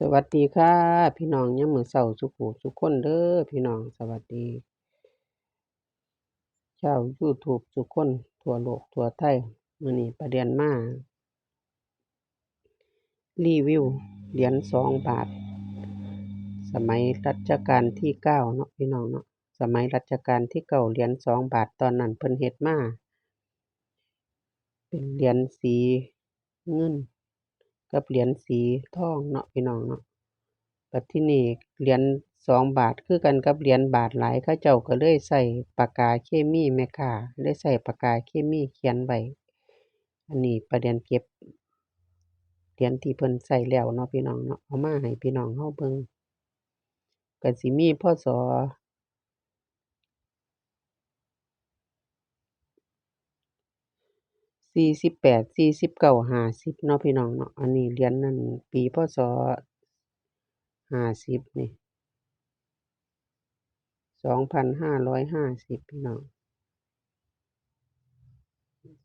ສະຫວັດດີຄ່ະ ພີ່ນ້ອງ ຍາມມື້ເຊົ້າສຸຂູສຸຄົນເດີພີ່ນ້ອງ. ສະຫວັດດີຊາວຢູທູບສຸຄົນ ທົ່ວໂລກທົ່ວໄທ. ມື້ນີ້ປ້າດຽນມາ ຣີວິວຫຼຽນສອງບາດ ສະໄໝລັດຊະການທີເກົ້າເນາະ ພີ່ນ້ອງເນາະ. ສະໄໝລັດຊະການທີເກົ້າ ຫຼຽນສອງບາດຕອນນັ້ນເພິ່ນເຮັດມາເປັນຫຼຽນສີເງິນກັບຫຼຽນສີທອງເນາະ ພີ່ນ້ອງເນາະ. ບັດທີນີ້ຫຼຽນສອງບາດຄືກັນກັບຫຼຽນບາດຫຼາຍ ເຂົາເຈົ້າກໍເລີຍໃຊ້ປາກກາເຄມີ ແມ່ຄ້າເລີຍໃຊ້ປາກກາເຄມີຂຽນໄວ້. ອັນນີ້ປ້າດຽນເກັບຫຼຽນທີ່ເພິ່ນໃຊ້ແລ້ວເນາະ ພີ່ນ້ອງເນາະ ເອົາມາໃຫ້ພີ່ນ້ອງເຮົາເບິ່ງ. ກໍຊິມີ ພ.ສ. ສີ່ສິບແປດ ສີ່ສິບເກົ້າ ຫ້າສິບເນາະ ພີ່ນ້ອງເນາະ. ອັນນີ້ຫຼຽນນັ້ນປີ ພ.ສ. ຫ້າສິບນີ້ ສອງພັນຫ້າຮ້ອຍຫ້າສິບ ພີ່ນ້ອງ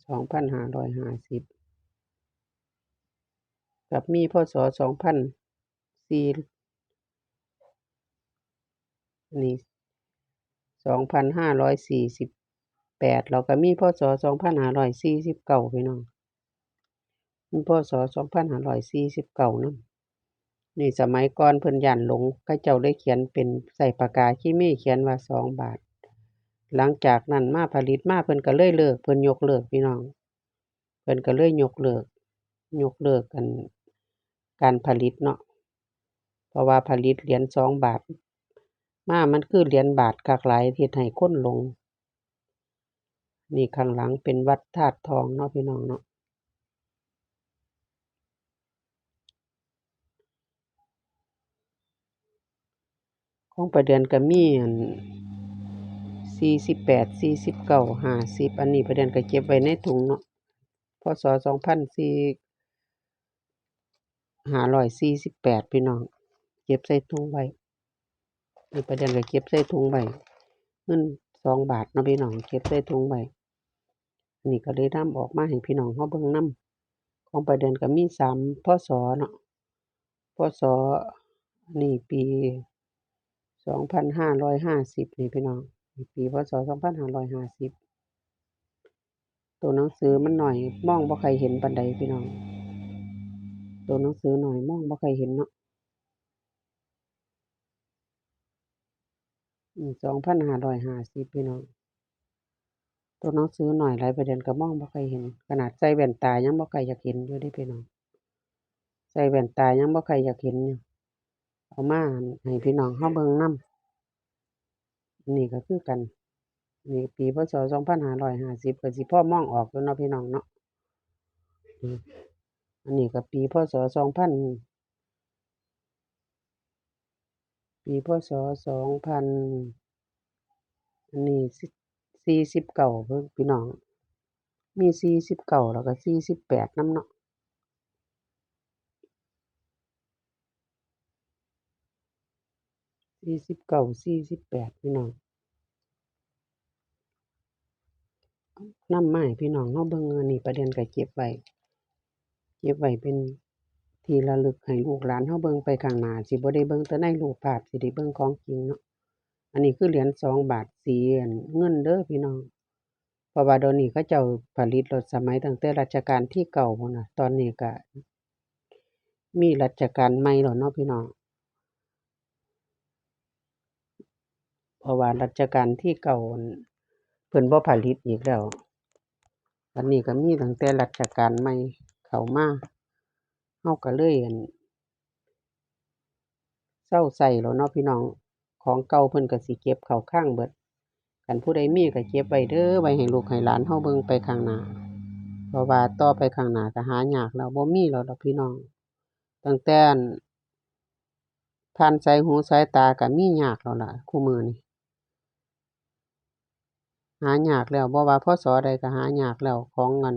ສອງພັນຫ້າຮ້ອຍຫ້າສິບ ກັບມີ ພ.ສ. ສອງພັນສີ່ ອັນນີ້ ສອງພັນຫ້າຮ້ອຍສີ່ສິບແປດ ແລ້ວກໍມີ ພ.ສ. ສອງພັນຫ້າຮ້ອຍສີ່ສິບເກົ້າ ພີ່ນ້ອງ ມີ ພ.ສ. ສອງພັນຫ້າຮ້ອຍສີ່ສິບເກົ້ານຳ. ນີ້ສະໄໝກ່ອນເພິ່ນຢ້ານຫຼົງ ເຂົາເຈົ້າເລີຍຂຽນເປັນ ໃຊ້ປາກກາເຄມີຂຽນວ່າສອງບາດ. ຫຼັງຈາກນັ້ນມາຜະລິດມາ ເພິ່ນກໍເລີຍເລີກ ເພິ່ນຍົກເລີກ ພີ່ນ້ອງ ເພິ່ນກໍເລີຍຍົກເລີກ ຍົກເລີກອັນ ການຜະລິດເນາະ ເພາະວ່າຜະລິດຫຼຽນສອງບາດມາ ມັນຄືຫຼຽນບາດຄັກຫຼາຍ ເຮັດໃຫ້ຄົນຫຼົງ. ນີ້ຂ້າງຫຼັງເປັນວັດທາດທອງເນາະ ພີ່ນ້ອງເນາະ. ຂອງປ້າເດືອນກໍມີອັນ ສີ່ສິບແປດ ສີ່ສິບເກົ້າ ຫ້າສິບ ອັນນີ້ປ້າເດືອນກໍເກັບໄວ້ໃນຖົງເນາະ ພ.ສ. ສອງພັນສີ່ ຫ້າຮ້ອຍສີ່ສິບແປດ ພີ່ນ້ອງ ເກັບໃສ່ຖົງໄວ້. ນີ້ປ້າເດືອນກໍເກັບໃສ່ຖົງໄວ້ ເງິນສອງບາດເນາະ ພີ່ນ້ອງ ເກັບໃສ່ຖົງໄວ້. ອັນນີ້ກໍເລີຍນຳອອກມາໃຫ້ພີ່ນ້ອງເຮົາເບິ່ງນຳ. ຂອງປ້າເດືອນກໍມີສາມ ພ.ສ. ເນາະ ພ.ສ. ອັນນີ້ປີສອງພັນຫ້າຮ້ອຍຫ້າສິບນີ້ ພີ່ນ້ອງ ປີ ພ.ສ. ສອງພັນຫ້າຮ້ອຍຫ້າສິບ. ໂຕໜັງສືມັນນ້ອຍ ມອງບໍ່ຄ່ອຍເຫັນປານໃດ ພີ່ນ້ອງ ໂຕໜັງສືນ້ອຍ ມອງບໍ່ຄ່ອຍເຫັນເນາະ. ອືມ ສອງພັນຫ້າຮ້ອຍຫ້າສິບ ພີ່ນ້ອງ ໂຕໜັງສືໜ້ອຍຫຼາຍ ປາເດືອນກໍມອງບໍ່ຄ່ອຍເຫັນ ຂະໜາດໃສ່ແວ່ນຕາຍັງບໍ່ຄ່ອຍຢາກເຫັນຢູ່ເດ້ ພີ່ນ້ອງ ໃສ່ແວ່ນຕາຍັງບໍ່ຄ່ອຍຢາກເຫັນຢູ່. ເອົາມາໃຫ້ພີ່ນ້ອງເຮົາເບິ່ງນຳ. ນີ້ກໍຄືກັນ ນີ້ປີ ພ.ສ. ສອງພັນຫ້າຮ້ອຍຫ້າສິບ ກໍຊິພໍມອງອອກຢູ່ເນາະ ພີ່ນ້ອງເນາະ. ອືມ ອັນນີ້ກໍປີ ພ.ສ. ສອງພັນ ປີ ພ.ສ. ສອງພັນ ອັນນີ້ ສີ່ສິບເກົ້າ ເບິ່ງ ພີ່ນ້ອງ ມີ ສີ່ສິບເກົ້າ ແລ້ວກໍ ສີ່ສິບແປດ ນຳເນາະ. ສີ່ສິບເກົ້າ ສີ່ສິບແປດ ພີ່ນ້ອງ ນຳມາໃຫ້ພີ່ນ້ອງເຮົາເບິ່ງ. ອັນນີ້ປາເດືອນກໍເກັບໄວ້ ເກັບໄວ້ເປັນທີ່ລະລຶກໃຫ້ລູກຫຼານເຮົາເບິ່ງໄປຂ້າງໜ້າ ຊິບໍ່ໄດ້ເບິ່ງແຕ່ໃນຮູບພາບ ຊິໄດ້ເບິ່ງຂອງຈິງເນາະ. ອັນນີ້ຄືຫຼຽນສອງບາດ ສີອັນເງິນເດີ ພີ່ນ້ອງ ເພາະວ່າດຽວນີ້ເຂົາເຈົ້າຜະລິດລົດສະໄໝຕັ້ງແຕ່ລັດຊະການທີເກົ້າພຸ້ນນະ ຕອນນີ້ກະມີລັດຊະການໃໝ່ແລ້ວເນາະ ພີ່ນ້ອງ ເພາະວ່າລັດຊະການທີເກົ້າຫັ້ນ ເພິ່ນບໍ່ຜະລິດອີກແລ້ວ ບັດນີ້ກໍມີຕັ້ງແຕ່ລັດຊະການໃໝ່ເຂົ້າມາ ເຮົາກໍເລີຍ ອັນ ເຊົາໃຊ້ແລ້ວເນາະ ພີ່ນ້ອງ ຂອງເກົ່າເພິ່ນກໍຊິເກັບເຂົ້າຄລັງເບິດ. ຄັນຜູ້ໃດມີກໍເກັບໄວ້ເດີ ໄວ້ໃຫ້ລູກໃຫ້ຫຼານເຮົາເບິ່ງໄປຂ້າງໜ້າ ເພາະວ່າຕໍ່ໄປຂ້າງໜ້າກໍຫາຍາກແລ້ວ ບໍ່ມີແລ້ວດອກ ພີ່ນ້ອງ ຕັ້ງແຕ່ ອັນ ຜ່ານສາຍຫູສາຍຕາກໍມີຍາກແລ້ວລະ ຄູ່ມື້ນີ້ ຫາຍາກແລ້ວ ບໍ່ວ່າ ພ.ສ. ໃດກໍຫາຍາກແລ້ວ ຂອງອັນ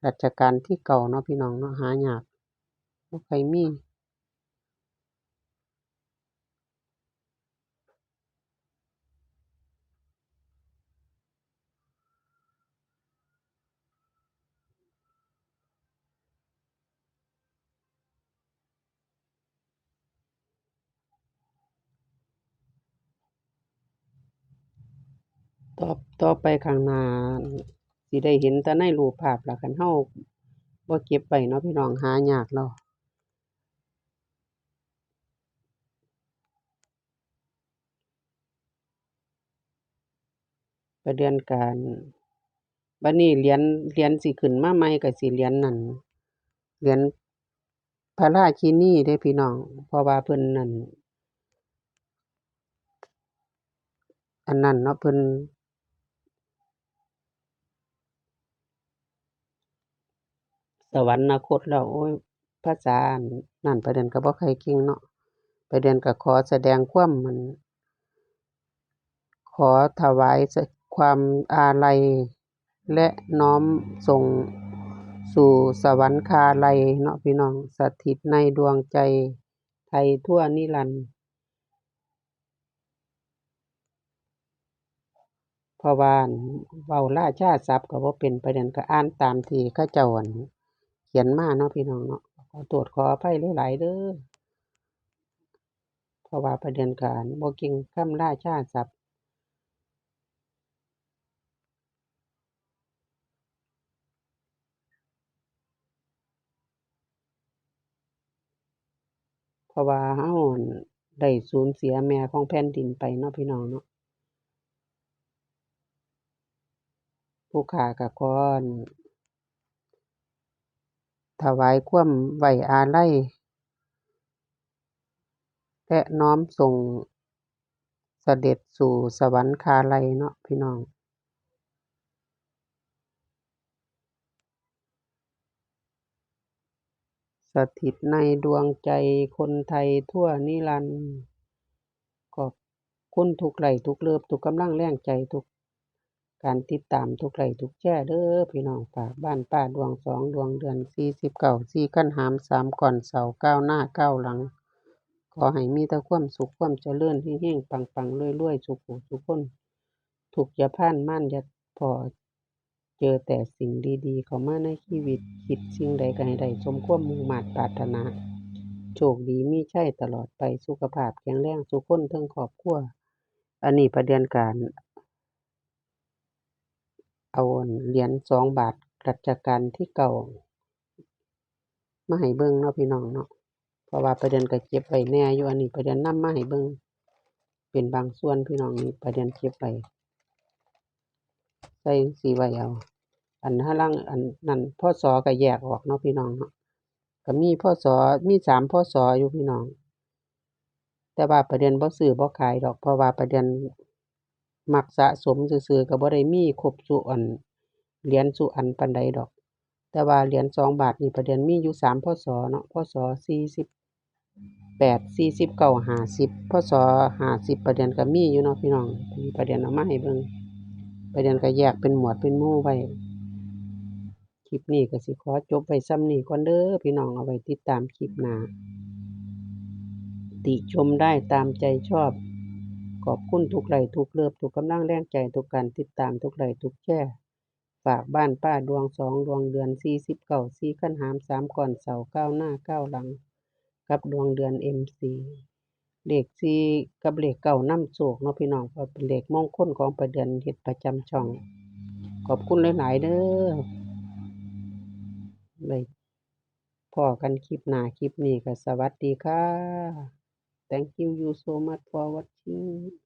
ລັດຊະການທີເກົ້າເນາະ ພີ່ນ້ອງເນາະ ຫາຍາກ ບໍ່ຄ່ອຍມີ. ຕໍ່ ຕໍ່ໄປຂ້າງໜ້າ ຊິໄດ້ເຫັນແຕ່ໃນຮູບພາບລະ ຄັນເຮົາບໍ່ເກັບໄວ້ເນາະ ພີ່ນ້ອງ ຫາຍາກເນາະ. ປະເດືອນການ ບັດນີ້ຫຼຽນ ຫຼຽນຊິຂຶ້ນມາໃໝ່ ກໍຊິຫຼຽນນັ້ນ ຫຼຽນພະລາຊິນີເດ້ພີ່ນ້ອງ ເພາະວ່າເພິ່ນນັ້ນ ອັນນັ້ນເນາະ ເພິ່ນ ສະຫວັນນະຄົດແລ້ວ ໂອ້ຍ ພາສາອັນນັ້ນປາເດືອນກໍບໍ່ຄ່ອຍເກັ່ງເນາະ. ປາເດືອນກໍຂໍສະແດງຄວາມ ອັນ ຂໍຖວາຍຄວາມອາໄລ ແລະ ນ້ອມສົ່ງສູ່ສະຫວັນຄາໄລເນາະ ພີ່ນ້ອງ ສະຖິດໃນດວງໃຈໄທທົ່ວນິລັນ. ເພາະວ່າ ອັນ ເວົ້າລາຊາສັບກໍບໍ່ເປັນ ປາເດືອນກໍອ່ານຕາມທີ່ເຂົາເຈົ້າ ອັນ ຂຽນມາເນາະ ພີ່ນ້ອງເນາະ. ຂໍໂທດຂໍອະໄພຫຼາຍໆເດີ ເພາະວ່າປາເດືອນກໍ ອັນ ບໍ່ເກັ່ງຄຳລາຊາສັບ. ເພາະວ່າເຮົາ ອັນ ໄດ້ສູນເສຍແມ່ຂອງແຜ່ນດິນໄປເນາະ ພີ່ນ້ອງເນາະ. ຜູ້ຂ້າກໍຂໍ ອັນ ຖວາຍຄວາມໄວ້ອາໄລ ແລະ ນ້ອມສົ່ງສະເດັດສູ່ສະຫວັນຄາໄລເນາະ ພີ່ນ້ອງ. ສະຖິດໃນດວງໃຈຄົນໄທທົ່ວນິລັນ. ຂອບຄຸນທຸກໄລ້ ທຸກເລີບ ທຸກກຳລັງແຮງໃຈ ທຸກການຕິດຕາມ ທຸກໄລ້ ທຸກແຊເດີ ພີ່ນ້ອງ. ຝາກບ້ານປ້າດວງ ສອງດວງເດືອນ ສີ່ສິບເກົ້າ ສີ່ຄັນຫາມ ສາມກ້ອນເສົາ ກ້າວໜ້າກ້າວຫຼັງ. ຂໍໃຫ້ມີແຕ່ຄວາມສຸກ ຄວາມຈະເລີນ ເຮັງໆ ປັງໆ ລວຍໆ ສູ່ຜູ້ສູ່ຄົນ. ທຸກຢ່າຜ່ານ ມານຢ່າພໍ້ ເຈີແຕ່ສິ່ງດີໆເຂົ້າມາໃນຊີວິດ, ຄິດສິ່ງໃດກໍໃຫ້ໄດ້ສົມຄວາມມຸ່ງມາດປາດຖະໜາ, ໂຊກດີມີໄຊຕະຫຼອດໄປ, ສຸຂະພາບແຂງແຮງສູ່ຄົນເທິງຄອບຄົວ. ອັນນີ້ປາເດືອນການເອົາ ອັນ ຫຼຽນສອງບາດລັດຊະການທີເກົ້າມາໃຫ້ເບິ່ງເນາະ ພີ່ນ້ອງເນາະ. ເພາະວ່າປາເດືອນກໍເກັບໄວ້ແດ່ຢູ່, ອັນນີ້ປາເດືອນນຳມາໃຫ້ເບິ່ງເປັນບາງສ່ວນ ພີ່ນ້ອງ. ນີ້ປາເດືອນເກັບໄວ້ ໃສ່ຈັ່ງຊີ້ໄວ້ເອົາ. ອັນຫາລາງ ອັນນັ້ນ ພ.ສ. ກໍແຍກອອກເນາະ ພີ່ນ້ອງເນາະ. ກໍມີ ພ.ສ. ມີສາມ ພ.ສ. ຢູ່ ພີ່ນ້ອງ. ແຕ່ວ່າປາເດືອນບໍ່ຊື້ບໍ່ຂາຍດອກ ເພາະວ່າປາເດືອນມັກສະສົມຊື່ໆ ກໍບໍ່ໄດ້ມີຄົບຊຸອັນ ຫຼຽນຊຸອັນປານໃດດອກ. ແຕ່ວ່າຫຼຽນສອງບາດນີ້ປາເດືອນມີຢູ່ສາມ ພ.ສ. ເນາະ, ພ.ສ. ສີ່ສິບແປດ ສີ່ສິບເກົ້າ ຫ້າສິບ ພ.ສ. ຫ້າສິບ ປາເດືອນກໍມີຢູ່ເນາະ ພີ່ນ້ອງ. ປາເດືອນເອົາມາໃຫ້ເບິ່ງ ປາເດືອນກໍແຍກເປັນໝວດເປັນໝູ່ໄວ້. ຄລິບນີ້ກໍຊິຂໍຈົບໄວ້ສ່ຳນີ້ກ່ອນເດີ ພີ່ນ້ອງ. ເອົາໄວ້ຕິດຕາມຄລິບໜ້າ ຕິຊົມໄດ້ຕາມໃຈຊອບ. ຂອບຄຸນທຸກໄລ້ ທຸກເລີບ ທຸກກຳລັງແຮງໃຈ ທຸກການຕິດຕາມ ທຸກໄລ້ ທຸກແຊ. ຝາກບ້ານປ້າດວງ ສອງດວງເດືອນ ສີ່ສິບເກົ້າ ສີ່ຄັນຫາມ ສາມກ້ອນເສົາ ກ້າວໜ້າກ້າວຫຼັງ ກັບດວງເດືອນ ເອັມ ສີ່ ເລກສີ່ກັບເລກເກົ້ານຳໂຊກເນາະ ພີ່ນ້ອງ, ເພາະເປັນເລກມົງຄົນຂອງປາເດືອນເຮັດປະຈຳຊ່ອງ. ຂອບຄຸນຫຼາຍໆເດີ. ໄວ້ພໍ້ກັນຄລິບໜ້າ, ຄລິບນີ້ກໍສະຫວັດດີຄ່ະ. Thank you, you so much for watching.